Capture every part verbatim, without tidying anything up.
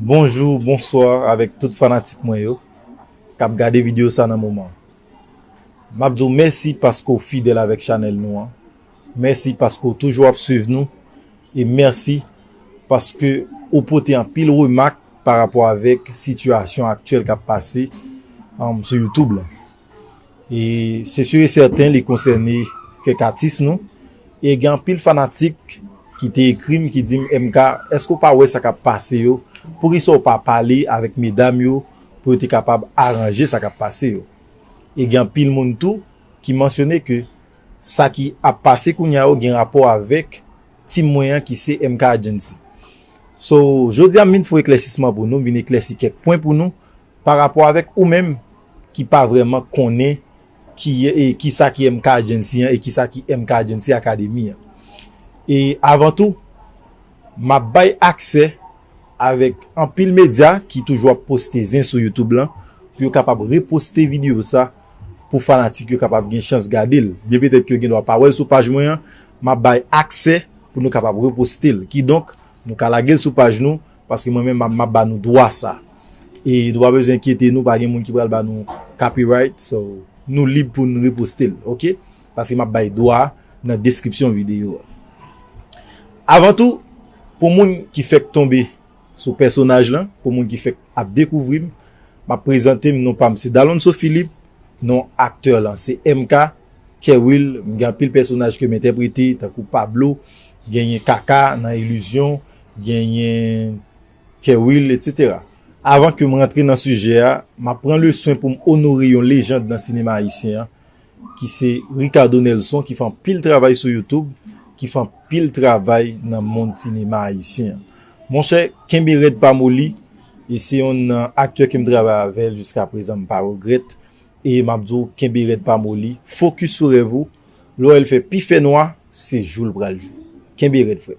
Bonjou, bonswa avèk tout fanatik mwen yo k ap gade videyo sa nan moman. M ap di w mèsi paske w fidèl avèk chanèl nou an. Mèsi paske w toujou ap swiv nou. E mèsi paske ou pote anpil remak pa rapò avèk sitiyasyon aktyèl k ap pase, um, sou YouTube la. E se si e sèten li konsène kèk atis nou. E gen anpil fanatik ki te ekri m, ki di m, M K, èske w pa wè sa k ap pase yo? Poukisa w pa pale avèk medam yo pou yo te kapab aranje sa k ap pase yo? E gen anpil moun tou ki mansyone ke sa ki ap pase kounye a yo gen rapò avèk team mwen an ki se M K Agency. So, jodi a m vin fè eklèsisman pou nou, m vin eklèsi kèk pwen pou nou pa rapò avèk ou menm ki pa vrèman konnen ki, e, ki sa ki M K Agency an e ki sa ki M K Agency Academy an. E avan tou, m ap bay aksè avèk anpil medya ki toujou ap poste zen sou YouTube lan pou yo kapab reposte videyo sa pou fanatik yo kapab gen chans gade l. Byen petèt ke yo gen dwa pa wè l sou paj mwen an, m ap bay aksè pou nou kapab reposte l. Kidonk, nou ka lage l sou paj nou, paske mwen menm m ap, m ap ba nou dwa sa. E nou pa bezwen enkyete nou, pa gen moun ki pral ba nou copyright, so nou lib pou n reposte l, oke? Paske m ap bay dwa a nan deskripsyon videyo a. Avan tou, pou moun ki fèk tonbe sou pèsonaj lan, pou moun ki fèk ap dekouvri m, m ap prezante m, non pa m se Dalonso Philippe, non aktè lan se M K, Kerwill, m gen anpil pèsonaj ke m entèprete, tankou Pablo, genyen Kaka nan Ilizyon, genyen Kerwill, etsetera. Avan ke m rantre nan sijè a, m ap pran le swen pou m onore yon lejand nan sinema ayisyen an, ki se Ricardo Nelson, ki fè anpil travay sou YouTube, ki fè anpil travay nan mond sinema ayisyen an. Monchè, kenbe rèd pa moli, e se yonn nan aktè ke m travay avè l jiska prezan, m pa regrèt, e m ap di w, kenbe rèd pa moli, fokis sou rèv ou, lè w wè l fè pi fè nwa, se jou l pral jou. Kenbe rèd, frè.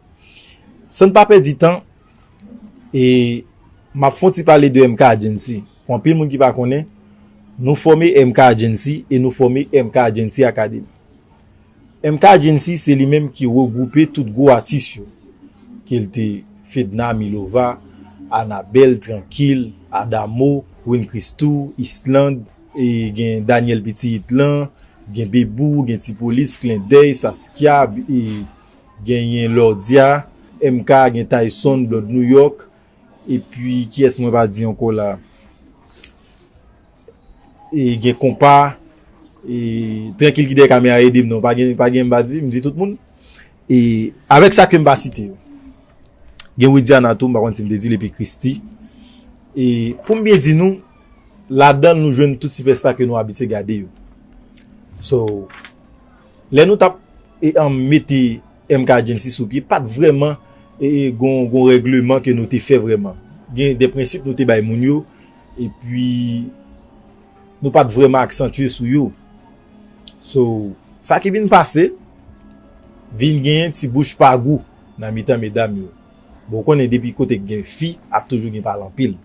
San n pa pèdi tan, e m ap fè yon ti pale de M K Agency. Pou anpil moun ki pa konnen, nou fòme M K Agency e nou fòme M K Agency Academy. M K Agency se li menm ki regwoupe tout gwo atis yo, ke l te Fedna Milova, Anabel, Trankil, Adamo, Win Christou, Island, e gen Daniel Pitit lan, gen Bebou, gen Ti Polis, Klendèy, Saskia, e genyen Lordia, M K, gen Tyson, Blonde New York, epi kiyès mwen pa di ankò la? E gen Konpa, e Trankil ki dèyè kamera ede m non, pa gen, pa gen m pa di, m di tout moun. E avèk sa ke m pa site yo. Gen Widiana tou, m pa konn si m te di l, epi Christy. E pou m byen di nou, ladan l nou jwenn tout sipèsta ke nou abitye gade yo. So, lè nou t ap, e, an, mete M K Agency sou pye, pa t vrèman, e, e, gon, gon règleman ke nou te fè vrèman. Gen de prensip nou te bay moun yo, epi nou pa t vrèman aksantye sou yo. So, sa ki vin pase, vin genyen ti bouch pa gou nan mitan medam yo. Bon, ou konnen depi kote k gen fi, ap toujou gen pale anpil.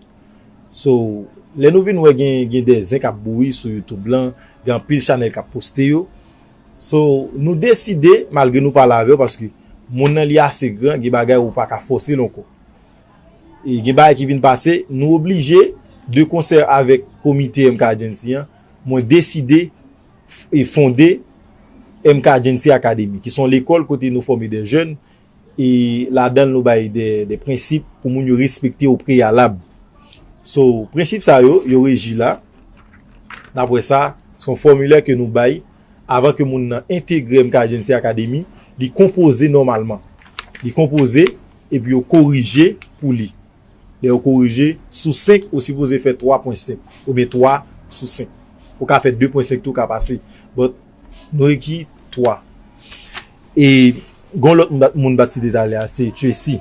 So, lè nou vin wè gen, gen de zen k ap bouyi sou YouTube lan, gen anpil chanèl k ap poste yo. So, nou deside, malgre nou pale avè w, paske moun nan li ase gran, gen bagay ou pa ka fòse l ankò. E gen bagay ki vin pase, nou oblije, de konsè avèk komite M K Agency an, mwen deside f-, e fonde M K Agency Academy, ki se yon lekòl kote nou fòme de jèn, e ladan l nou bay de, de prensip pou moun yo respekte o preyalab. So, prensip sa yo, yo reji la. Daprè sa, se yon fòmilè ke nou bay avan ke moun nan entegre M K Agency Academy, li konpoze nòmalman. Li konpoze, epi yo korije pou li. Lè yo korije, sou senk, ou sipoze fè twa pwen senk, oubyen twa sou senk. Ou ka fè de pwen senk tou, ka pase. But, nou reki twa. E, gon lòt moun bat, moun bat site talè a, se Tracy.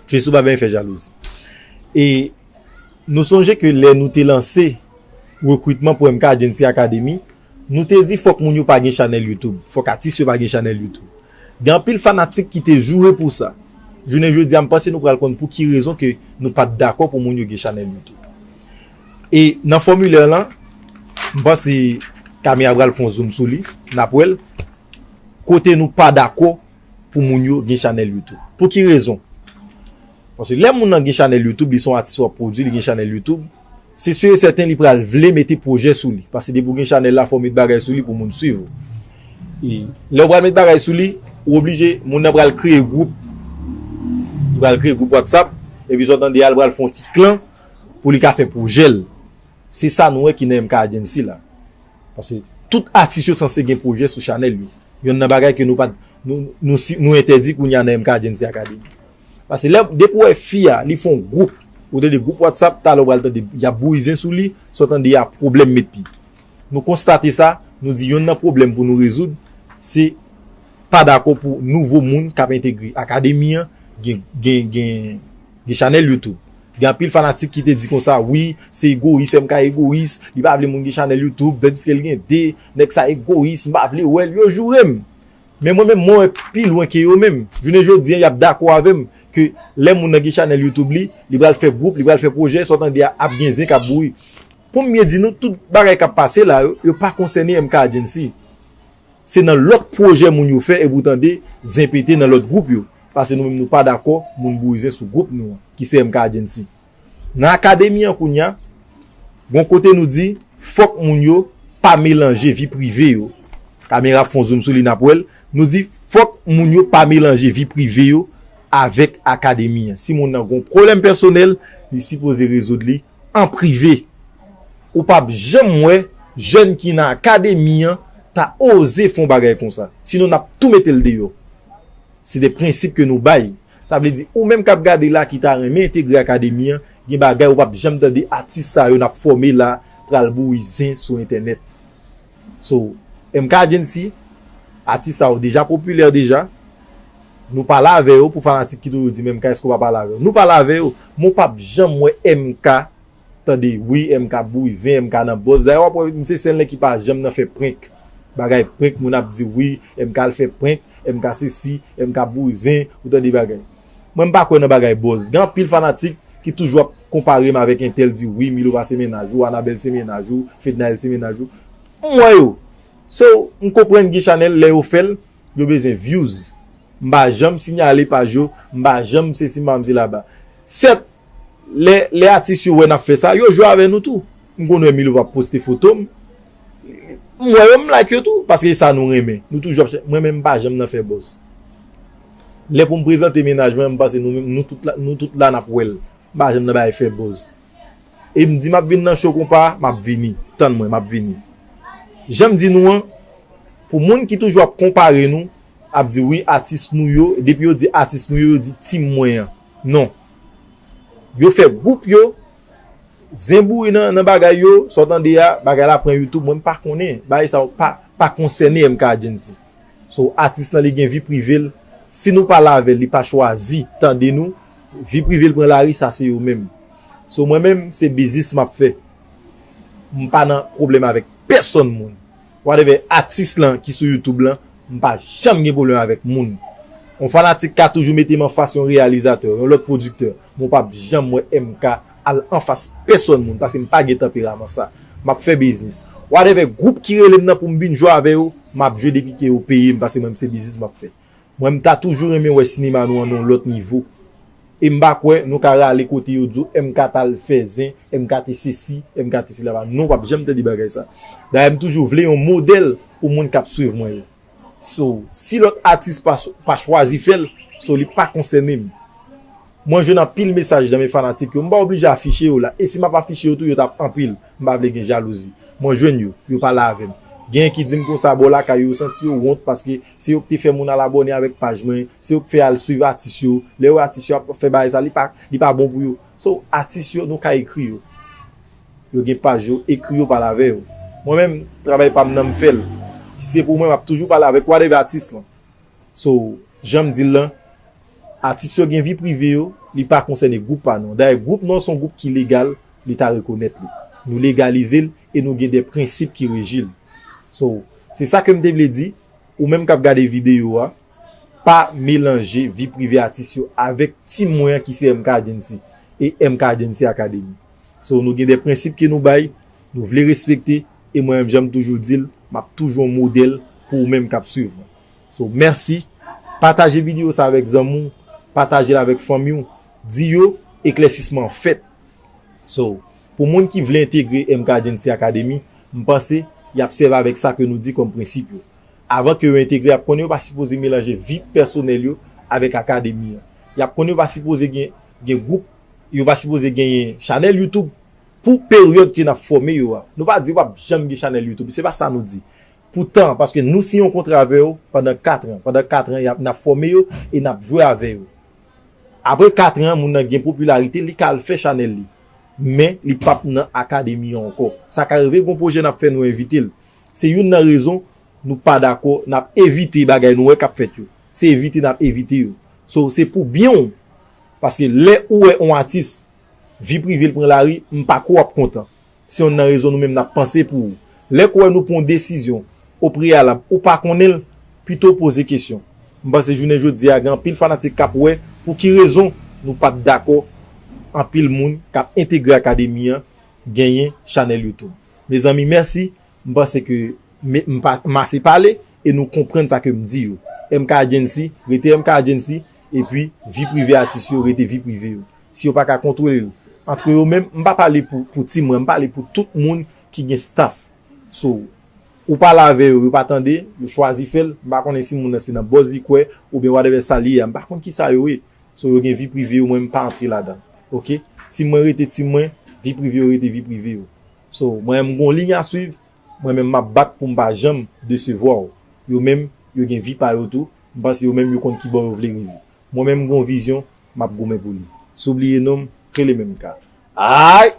Tracy, ou pa byen fè jalouzi. E, nou sonje ke lè nou te lanse rekritman pou M K Agency Academy, nou te di fòk moun yo pa gen chanèl YouTube, fòk atis yo pa gen chanèl YouTube. Gen anpil fanatik ki te joure pou sa. Jounen jodi a, m panse nou pral konn pou ki rezon ke nou pa t dakò pou moun yo gen chanèl YouTube. E nan fòmilè lan, m panse Camille pral fè yon zoom sou li, n ap wè l, kote nou pa dakò pou moun yo gen chanèl YouTube. Pou ki rezon? Paske lè moun nan gen chanèl YouTube, li se yon atis w ap pwodui, li gen chanèl YouTube, se si e sèten li pral vle mete pwojè sou li. Paske depi w gen chanèl la, fò w met bagay sou li pou moun swiv ou. E lè w pral met bagay sou li, ou oblije, moun nan pral kreye gwoup. Li pral kreye gwoup WhatsApp, epi sa w tande a, li pral fè yon ti klan pou li ka fè pwojè l. Se sa nou wè ki nan M K Agency la. Paske tout atis yo sanse gen pwojè sou chanèl yo. Yonn nan bagay ke nou pa nou, nou, si- nou entèdi kounye a nan M K Agency Academy. Paske lè depi w wè fi a, li fè yon gwoup, ou tande gwoup WhatsApp, talè w pral tande y ap bouyi zen sou li, sa w tande a pwoblèm met pi. Nou konstate sa, nou di yonn nan pwoblèm pou nou rezoud, se pa dakò pou nouvo moun k ap entegre akademi an gen, gen, gen, gen chanèl YouTube. Gen anpil fanatik ki te di konsa, wi, se egoyis, M K egoyis, li pa vle moun gen chanèl YouTube, tandiske l gen de, nèg sa egoyis, m pa vle wè l, yo joure m. Men mwen menm, mwen wè pi lwen ke yo menm. Jounen jodi a, y ap dakò avè m ke lè moun nan gen chanèl YouTube li, li pral fè gwoup, li pral fè pwojè, sa w tande a ap gen zen k ap bouyi. Pou m byen di nou, tout bagay k ap pase la yo, yo pa konsène M K Agency. Se nan lòt pwojè moun yo fè epi w tande zen pete nan lòt gwoup yo. Paske nou menm nou pa dakò moun bouyi zen sou gwoup nou an, ki se M K Agency. Nan akademi an kounye a, gon kote nou di, fòk moun yo pa melanje vi prive yo. Kamera ap fè yon zoom sou li, n ap wè l. Nou di, fòk moun yo pa melanje vi prive yo avèk akademi an. Si moun nan gon pwoblèm pèsonèl, li sipoze rezoud li an prive. Ou p ap janm wè jèn ki nan akademi an ta oze fè yon bagay konsa. Sinon, n ap tou mete l deyò. Se de prensip ke nou bay. Sa vle di, ou menm k ap gade la ki ta renmen entegre akademi an, gen bagay ou p ap janm tande atis sa yo n ap fòme la pral bouyi zen sou entènèt. So, M K Agency, atis sa yo deja popilè deja. Nou pale avè yo pou fanatik ki toujou di, men M K, èske w pa pale avè yo? Nou pale avè yo, men w p ap janm wè M K tande, wi, M K ap bouyi zen, M K nan buzz. Dayè, w ap wè, misye se nèg ki pa janm nan fè prank. Bagay prank, moun ap di, wi, M K al fè prank, M K sesi, M K ap bouyi zen, ou tande bagay. Mwen, m pa kwè nan bagay buzz. Gen anpil fanatik ki toujou ap konpare m avèk entèl, di, wi, Milo pa se mennaj ou, Anabèl se mennaj ou, Fednaelle se mennaj ou. M wè yo. So, m konprann gen chanèl, lè yo fè l, yo bezwen views. M pa janm siyale paj yo, m pa janm sesi, m pa janm sela ba. Sèt, lè, lè atis yo wè n ap fè sa, yo jwe avè nou tou. M konn wè Milo ap poste foto m. M wè yo, m like yo tou, paske e sa nou renmen. Nou toujou ap chè-, mwen menm, m pa janm nan fè buzz. Lè pou m prezante mennaj mwen, m panse nou menm, nou tout la, nou tout la n ap wè l. M pa janm nan bay fè buzz. E m di m ap vin nan show konpa, m ap vini. Tann mwen, m ap vini. Jan m di nou an, pou moun ki toujou ap konpare nou, ap di wi, atis nou yo, depi yo di atis nou yo, yo di team mwen an. Non. Yo fè gwoup yo, zen bouyi nan, nan bagay yo, sa w tande a, bagay la pran YouTube, mwen m pa konnen. Bagay sa yo pa, pa konsène M K Agency. So, atis lan li gen vi prive l. Si nou pale avè l, li pa chwazi tande nou, vi prive l pran lari, sa se yo menm. So, mwen menm, se biznis m ap fè. M pa nan pwoblèm avèk pèsonn moun. Whatever atis lan ki sou YouTube lan, m pa janm gen pwoblèm avèk moun. Yon fanatik ka toujou mete m anfas yon reyalizatè, yon lòt pwodiktè, men w p ap janm wè M K al anfas pèsonn moun, paske m pa gen tanperaman sa. M ap fè biznis. Whatever gwoup ki rele m nan pou m vin jwe avè yo, m ap jwe depi ke yo peye m, paske mwen, se biznis m ap fè. Mwen, m ta toujou renmen wè sinema nou an nan yon lòt nivo. E m pa kwè nou ka rale kote yo di w M K t al fè zen, M K te sesi, M K te sela. Non, w p ap janm tande bagay sa. Dayè, m toujou vle yon modèl pou moun k ap swiv mwen yo. So, si lòt atis pa, pa chwazi fè l, so, li pa konsène m. Mwen jwenn anpil mesaj nan men fanatik yo. M pa oblije afiche yo la. E si m ap afiche yo tou, yo t ap anpil. M pa vle gen jalouzi. Mwen jwenn yo, yo pale avè m. Gen ki di m konsa bò lakay yo, yo santi yo wont paske se yo ki te fè moun al abòne avèk paj mwen, se yo ki fè al swiv atis yo. Lè yo wè atis yo ap fè bagay sa, li pa, li pa bon pou yo. So, atis yo, nou ka ekri yo. Yo gen paj yo, ekri yo, pale avè yo. Mwen menm, travay pa m nan m fè l. Si se pou mwen, m ap toujou pale avèk whatever atis lan. So, jan m di l lan, atis yo gen vi prive yo, li pa konsène gwoup pa nou an. Dayè, gwoup nou an se yon gwoup ki legal, li ta rekonèt li. Nou legalize l e nou gen de prensip ki reji l. So, se sa ke m te vle di, ou menm k ap gade videyo a, pa melanje vi prive atis yo avèk team mwen an ki se M K Agency e M K Agency Academy. So, nou gen de prensip ke nou bay, nou vle respekte, e mwen menm, jan m toujou di l, m ap toujou yon modèl pou ou menm k ap swiv mwen. So, mèsi. Pataje videyo sa avèk zanmi w, pataje l avèk fanmi w. Di yo, eklèsisman an fèt. So, pou moun ki vle entegre M K Agency Academy, m panse y ap sèvi avèk sa ke nou di kòm prensip yo. Avan ke yo entegre, y ap konnen yo pa sipoze melanje vi pèsonèl yo avèk akademi an. Y ap konnen yo pa sipoze gen, gen gwoup, yo pa sipoze genyen chanèl YouTube pou peryòd ke n ap fòme yo a. Nou pa di yo p ap janm gen chanèl YouTube, se pa sa nou di. Poutan, paske nou siyen yon kontra avè yo pandan kat an. Pandan kat an, y ap, n ap fòme yo e n ap jwe avè yo. Apre kat an, moun nan gen popilarite, li ka al fè chanèl li. Men, li p ap nan akademi an ankò. Sa ka rive, gon pwojè n ap fè, nou envite l. Se youn nan rezon nou pa dakò, n ap evite bagay nou wè k ap fèt yo. Se evite n ap evite yo. So, se pou byen w. Paske lè ou wè yon atis, vi prive l pran lari, m pa kwè w ap kontan. Se youn nan rezon nou menm n ap panse pou ou. Lè k wè nou pran yon desizyon o preyalab, ou pa konnen l, pito w poze kesyon. M panse jounen jodi a, gen anpil fanatik k ap wè pou ki rezon nou pa t dakò anpil moun k ap entegre akademi an genyen chanèl YouTube. Mezanmi, mèsi. M panse ke me- m pa- m ase pale e nou konprann sa ke m di yo. M K Agency, rete M K Agency, epi vi prive atis yo, rete vi prive yo. Si yo pa ka kontwole l antre yo menm, m pa pale pou, pou Ti Mwen, m pale pou tout moun ki gen staff. So, ou pale avè yo, yo pa tande, yo chwazi fè l, m pa konnen si moun nan se nan buzz li kwè, oubyen whatever sa li ye a, m pa konn ki sa yo ye. So, yo gen vi prive yo, mwen m pa antre ladan. Oke? Ti Mwen rete Ti Mwen, vi prive yo rete vi prive yo. So, mwen menm m gon liy a swiv, mwen menm m ap bat pou m pa janm desevwa w. Yo menm, yo gen vi pa yo tou, m panse yo menm yo konn ki bò yo vle rive. Mwen menm m gon vizyon, m ap goumen pou li. Si w bliye non m, rele menm ka. Ay!